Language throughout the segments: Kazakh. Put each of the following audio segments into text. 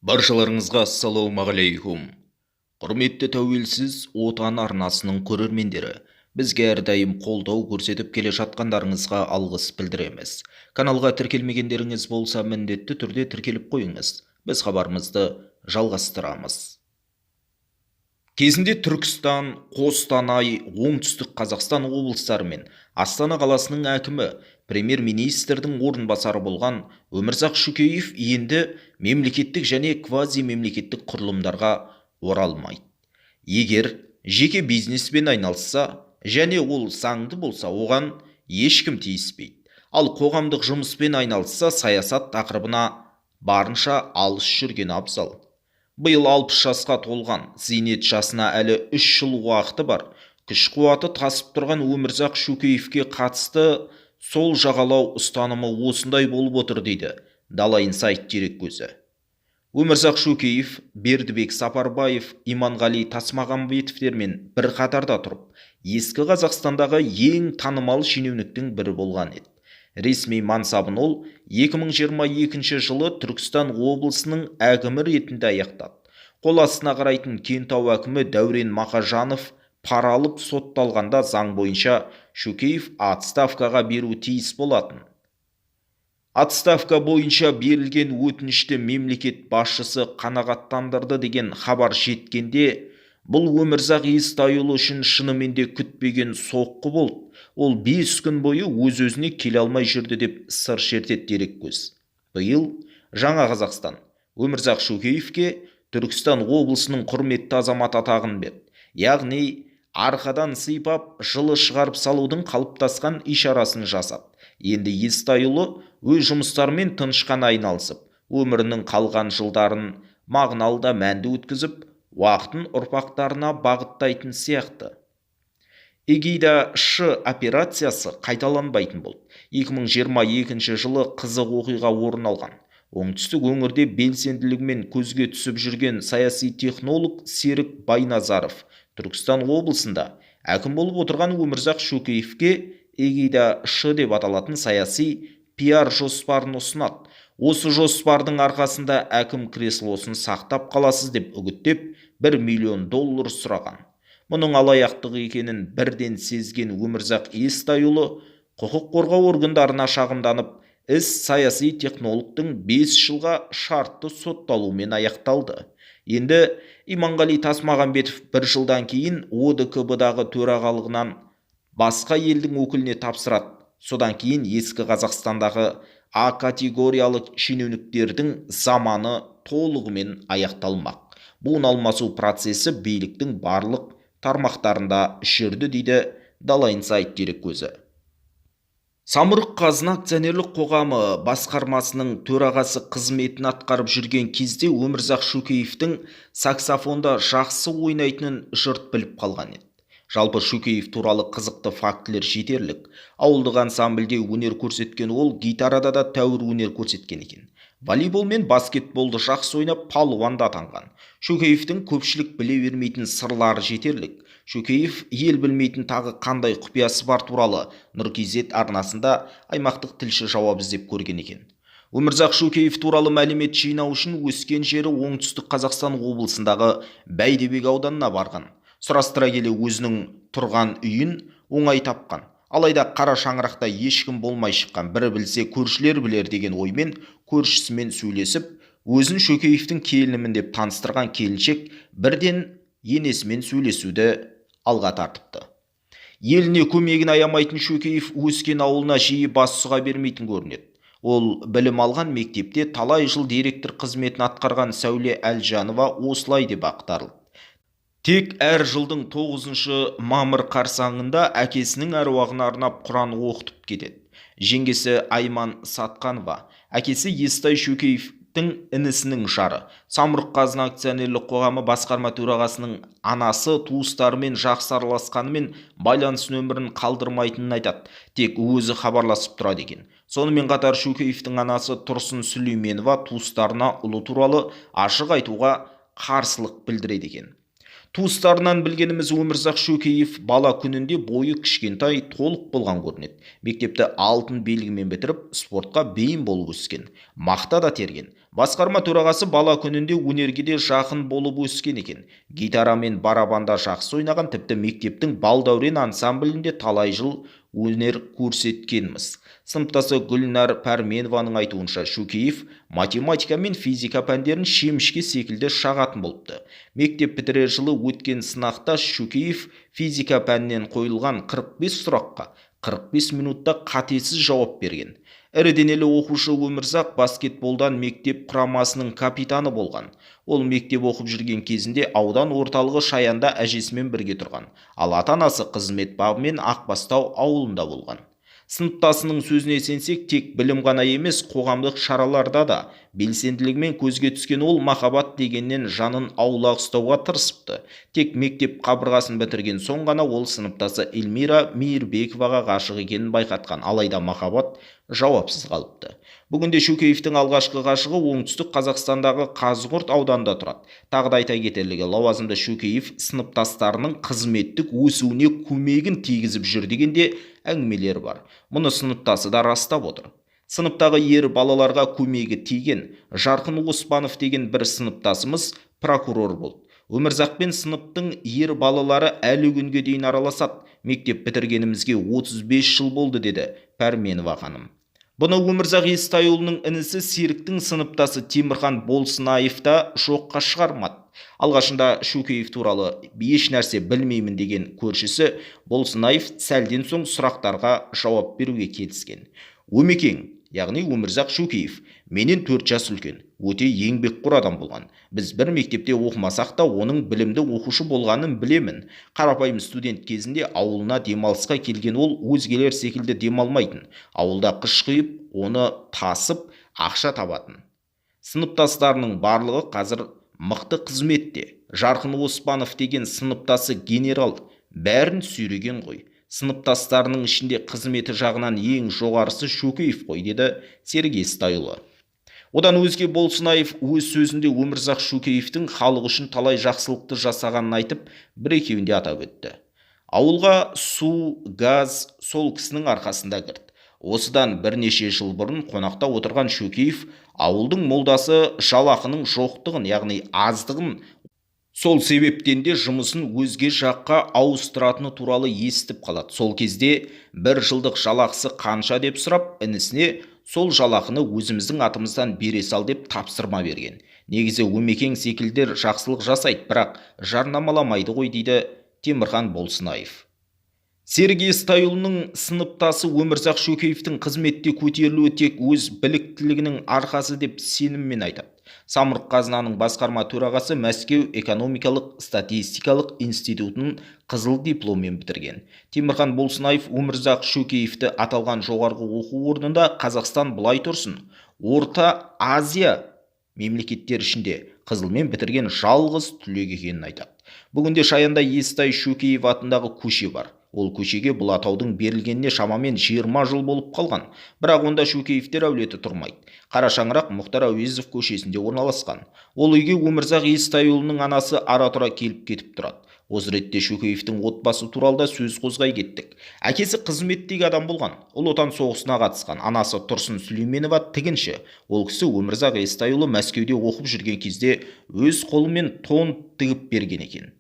Баршаларыңызға ассалаумағалейкум! Құрметті Тәуелсіз Отан арнасының көрермендері, бізге әрдайым қолдау көрсетіп келе жатқандарыңызға алғыс білдіреміз. Каналға тіркелмегендеріңіз болса, міндетті түрде тіркеліп қойыңыз. Біз хабарымызды жалғастырамыз. Кезінде Түркістан, Қостанай, Оңтүстік Қазақстан облыстары мен Астана қаласының әкімі, премьер-министрдің орынбасары болған Өмірзақ Шөкеев енді мемлекеттік және квазимемлекеттік құрылымдарға оралмайды. Егер жеке бизнеспен айналысса және ол заңды болса, оған ешкім тиіспейді. Ал қоғамдық жұмыспен айналысса, саясат тақырыбына барынша алыс жүрген абзал. Биыл 60 жасқа толған, зейнет жасына әлі 3 жыл уақыты бар, күш-қуаты тасып тұрған Өмірзақ Шөкеевке қатысты сол жағалау ұстанымы осындай болып отыр, дейді Дала Инсайт дереккөзі. Өмірзақ Шөкеев Бердібек Сапарбаев, Иманғали Тасмағамбетовтермен бір қатарда тұрып, ескі Қазақстандағы ең танымал шенеуніктің бірі болған еді. Ресми мансабын ол 2022 жылы Түркістан облысының әкімі ретінде аяқтады. Қол астына қарайтын Кентау әкімі Дәурен Мақажанов пара алып сотталғанда, заң бойынша Шөкеев отставкаға беруі тиіс болатын. Отставка бойынша берілген өтінішті мемлекет басшысы қанағаттандырды деген хабар жеткенде, бұл Өмірзақ Естайұлы үшін шынымен де күтпеген соққы болды. Ол 5 күн бойы өз-өзіне келе алмай жүрді, деп сыр шертеді дереккөз. Биыл Жаңа Қазақстан Өмірзақ Шөкеевке Түркістан облысының құрметті азаматы атағын берді. Яғни арқадан сыйпап, жылы шығарып салудың қалыптасқан ишарасын жасады. Енді Естайұлы өз жұмыстарымен тыныш қана айналысып, өмірінің қалған жылдарын мағыналы да мәнді өткізіп, уақытын ұрпақтарына бағыттайтын сияқты. Эгида Ш операциясы қайталанбайтын болды. 2022 жылы қызық оқиға орын алған. Оңтүстік өңірде белсенділігімен көзге түсіп жүрген саяси технолог Серік Байназаров Түркістан облысында әкім болып отырған Өмірзақ Шөкеевке Эгида Ш деп аталатын саяси пиар жоспарын ұсынады. Осы жоспардың арқасында әкім креслосын сақтап қаласыз деп үгіттеп, 1 миллион доллар сұраған. Мұның алаяқтық екенін бірден сезген Өмірзақ Естайұлы құқық қорғау органдарына шағымданып, іс саяси технологтың 5 жылға шартты сотталуымен аяқталды. Енді Иманғали Тасмағамбетов бір жылдан кейін ОДКБ-дағы төрағалығынан басқа елдің өкіліне тапсырады. Содан кейін ескі Қазақстандағы А категориялы шенеуніктердің заманы толығымен аяқталмақ. Буын алмасу процесі биліктің барлық тармақтарында жүрді, дейді Дала Инсайт дереккөзі. Самұрық Қазына акционерлік қоғамы басқармасының төрағасы қызметін атқарып жүрген кезде Өмірзақ Шөкеевтің саксофонда жақсы ойнайтынын жұрт біліп қалған еді. Жалпы, Шөкеев туралы қызықты фактілер жетерлік. Ауылдық ансамбльде өнер көрсеткен ол гитарада да тәуір өнер көрсеткен екен. Волейбол мен баскетболды жақсы ойнап, палуан да атанған. Шөкеевтің көпшілік біле бермейтін сырлары жетерлік. Шөкеев ел білмейтін тағы қандай құпиясы бар туралы Нұр KZ арнасында аймақтық тілші жауап іздеп көрген екен. Өмірзақ Шөкеев туралы мәлімет жинау үшін өскен жері Оңтүстік Қазақстан облысындағы Бәйдібек ауданына барған. Сұрастыра келе, өзінің тұрған үйін оңай тапқан. Алайда қара шаңырақта ешкім болмай шыққан. Бірі білсе, көршілер білер деген оймен көршісімен сөйлесіп, өзін Шөкеевтің келінімін деп таныстырған келіншек бірден енесімен сөйлесуді алға тартыпты. Еліне көмегін аямайтын Шөкеев өскен ауылына жиі бас сұға бермейтін көрінеді. Ол білім алған мектепте талай жыл директор қызметін атқарған Сәуле Әлжанова осылай деп ақтарылды: Тек әр жылдың 9 мамыр қарсаңында әкесінің әруағына арнап құран оқытып кетеді. Жеңгесі Айман Сатқанова әкесі Естай Шөкеевтің інісінің жары, Самұрық Қазына акционерлік қоғамы басқарма төрағасының анасы туыстарымен жақсы араласқанымен, байланыс нөмірін қалдырмайтынын айтады. Тек өзі хабарласып тұрады екен. Сонымен қатар Шөкеевтің анасы Тұрсын Сүлейменова туыстарына ұлы туралы ашық айтуға қарсылық білдіреді екен. Туыстарынан білгеніміз, Өмірзақ Шөкеев бала күнінде бойы кішкентай, толық болған көрінеді. Мектепті алтын белгімен бітіріп, спортқа бейім болып өскен. Мақта да терген. Басқарма төрағасы бала күнінде өнерге де жақын болып өскен екен. Гитара мен барабанда жақсы ойнаған, тіпті мектептің «Балдәурен» ансамблінде талай жыл өнер көрсеткенміз. Сыныптасы Гүлнар Пәрменованың айтуынша, Шөкеев математика мен физика пәндерін шемішке секілді шағатын болыпты. Мектеп бітірер жылы өткен сынақта Шөкеев физика пәнінен қойылған 45 сұраққа 45 минутта қатесіз жауап берген. Ірі денелі оқушы Өмірзақ баскетболдан мектеп құрамасының капитаны болған. Ол мектеп оқып жүрген кезінде аудан орталығы Шаянда әжесімен бірге тұрған. Ал ата-анасы қызмет бабымен Ақбастау ауылында болған. Сыныптасының сөзіне сенсек, тек білім ғана емес, қоғамдық шараларда да белсенділігімен көзге түскен ол махаббат дегеннен жанын аулақ ұстауға тырысыпты. Тек мектеп қабырғасын бітірген соң ғана ол сыныптасы Эльмира Мейірбековаға ғашық екенін байқатқан. Алайда махаббат жауапсыз қалыпты. Бүгінде Шөкеевтің алғашқы ғашығы Оңтүстік Қазақстандағы Қазығұрт ауданында тұрады. Тағы да айта кетерлігі, лауазымды Шөкеев сыныптастарының қызметтік өсуіне көмегін тигізіп жүр деген де әңгімелер бар. Мұны сыныптасы да растап отыр. Сыныптағы ер балаларға көмегі тиген Жарқын Оспанов деген бір сыныптасымыз прокурор болды. Өмірзақпен сыныптың ер балалары әлі күнге дейін араласады. Мектеп бітіргенімізге 35 жыл болды, деді Пәрменова ханым. Бұны Өмірзақ Естайұлының інісі Серіктің сыныптасы Темірхан Болсынаев та жоққа шығармады. Алғашында Шөкеев туралы еш нәрсе білмеймін деген көршісі Болсынаев сәлден соң сұрақтарға жауап беруге келіскен. Өмекең, яғни Өмірзақ Шөкеев, менен 4 жас үлкен, өте еңбекқор адам болған. Біз бір мектепте оқымасақ та, оның білімді оқушы болғанын білемін. Қарапайым студент кезінде ауылына демалысқа келген ол өзгелер секілді демалмайтын. Ауылда қыш құйып, оны тасып, ақша табатын. Сыныптастарының барлығы қазір мықты қызметте. Жарқын Оспанов деген сыныптасы генерал, бәрін сүйреген ғой. Сыныптастарының ішінде қызметі жағынан ең жоғарысы Шөкеев қой, деді Серік Естайұлы. Одан өзге Болсынаев өз сөзінде Өмірзақ Шөкеевтің халық үшін талай жақсылықты жасағанын айтып, бір екеуін де атап өтті. Ауылға су, газ сол кісінің арқасында кірді. Осыдан бірнеше жыл бұрын қонақта отырған Шөкеев ауылдың молдасы жалақының жоқтығын, яғни аздығын, сол себептен де жұмысын өзге жаққа ауыстыратыны туралы естіп қалады. Сол кезде бір жылдық жалақысы қанша деп сұрап, інісіне сол жалақыны өзіміздің атымыздан бере сал деп тапсырма берген. Негізі Өмекең секілдер жақсылық жасайды, бірақ жарнамаламайды ғой, дейді Темірхан Болсынаев. Серік Естайұлының сыныптасы Өмірзақ Шөкеевтің қызметте көтерілуі тек өз біліктілігінің арқасы деп сеніммен айтады. Самұрық Қазынаның басқарма төрағасы, Мәскеу экономикалық статистикалық институтын қызыл дипломмен бітірген. Темірхан Болсынаев Өмірзақ Шөкеевті аталған жоғарғы оқу орнында Қазақстан былай тұрсын, Орта Азия мемлекеттері ішінде қызылмен бітірген жалғыз түлек екенін айтады. Бүгінде Шаянда Естай Шөкеев атындағы көше бар. Ол көшеге бұл атаудың берілгеніне шамамен 20 жыл болып қалған. Бірақ онда Шөкеевтер әулеті тұрмайды. Қара шаңырақ Мұхтар Әуезов көшесінде орналасқан. Ол үйге Өмірзақ Естайұлының анасы ара-тұра келіп кетіп тұрады. Осы ретте Шөкеевтің отбасы туралы да сөз қозғай кеттік. Әкесі қызметтегі адам болған. Ұлы Отан соғысына қатысқан. Анасы Тұрсын Сүлейменова тігінші. Ол кісі Өмірзақ Естайұлы Мәскеуде оқып жүрген кезде өз қолымен тон тігіп берген екен.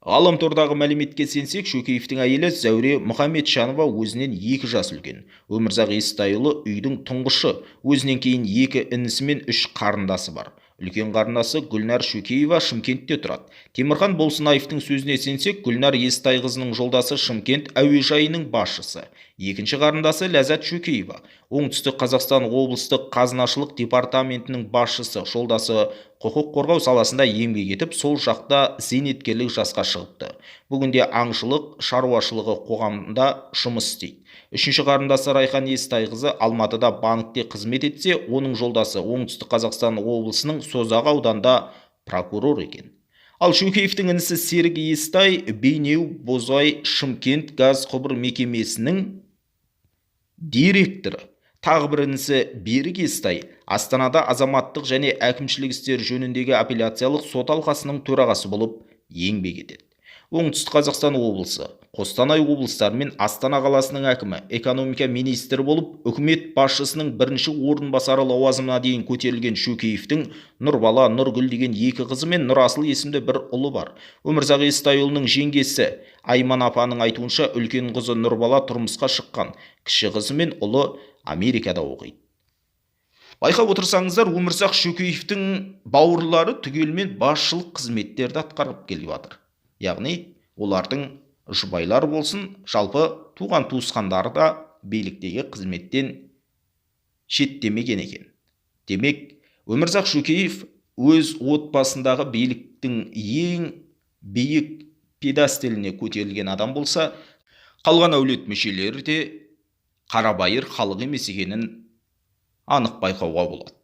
Ғаламтордағы мәліметке сенсек, Шөкеевтің әйелі Зәуре Мұхамеджанова өзінен 2 жас үлкен. Өмірзақ Естайұлы үйдің тұңғышы, өзінен кейін 2 інісі мен 3 қарындасы бар. Үлкен қарындасы Гүлнар Шөкеева Шымкентте тұрады. Темірхан Болсынаевтың сөзіне сенсек, Гүлнар Естайқызының жолдасы Шымкент әуежайының басшысы. Екінші қарындасы Ләззат Шөкеева Оңтүстік Қазақстан облыстық қазынашылық департаментінің басшысы, жолдасы құқық қорғау саласында еңбек етіп, сол жақта зейнеткерлік жасқа шығыпты. Бүгінде аңшылық шаруашылығы қоғамында жұмыс істейді. Үшінші қарындасы Райхан Естайқызы Алматыда банкте қызмет етсе, оның жолдасы Оңтүстік Қазақстан облысының Созақ ауданында прокурор екен. Ал Шөкеевтің інісі Серік Естай Бейнеу Бозай Шымкент газ құбыр мекемесінің директоры. Тағы бір інісі Берік Естай Астанада азаматтық және әкімшілік істер жөніндегі апелляциялық сот алқасының төрағасы болып еңбек етеді. Оңтүстік Қазақстан облысы, Қостанай облыстары мен Астана қаласының әкімі, экономика министрі болып, үкімет басшысының бірінші орынбасары лауазымына дейін көтерілген Шөкеевтің Нұрбала, Нұргүл деген екі қызы мен Нұрасыл есімді бір ұлы бар. Өмірзақ Естайұлының жеңгесі Айман апаның айтуынша, үлкен қызы Нұрбала тұрмысқа шыққан, кіші қызы мен ұлы Америкада оқиды. Байқап отырсаңыздар, Өмірзақ Шөкеевтің бауырлары түгелімен басшылық қызметтерді атқарып келіп жатыр. Яғни олардың жұбайлары болсын, жалпы туған туысқандары да биліктегі қызметтен шеттемеген екен. Демек, Өмірзақ Шөкеев өз отбасындағы биліктің ең биік пьедесталіне көтерілген адам болса, қалған әулет мүшелері де қарабайыр халық емес екенін анық байқауға болады.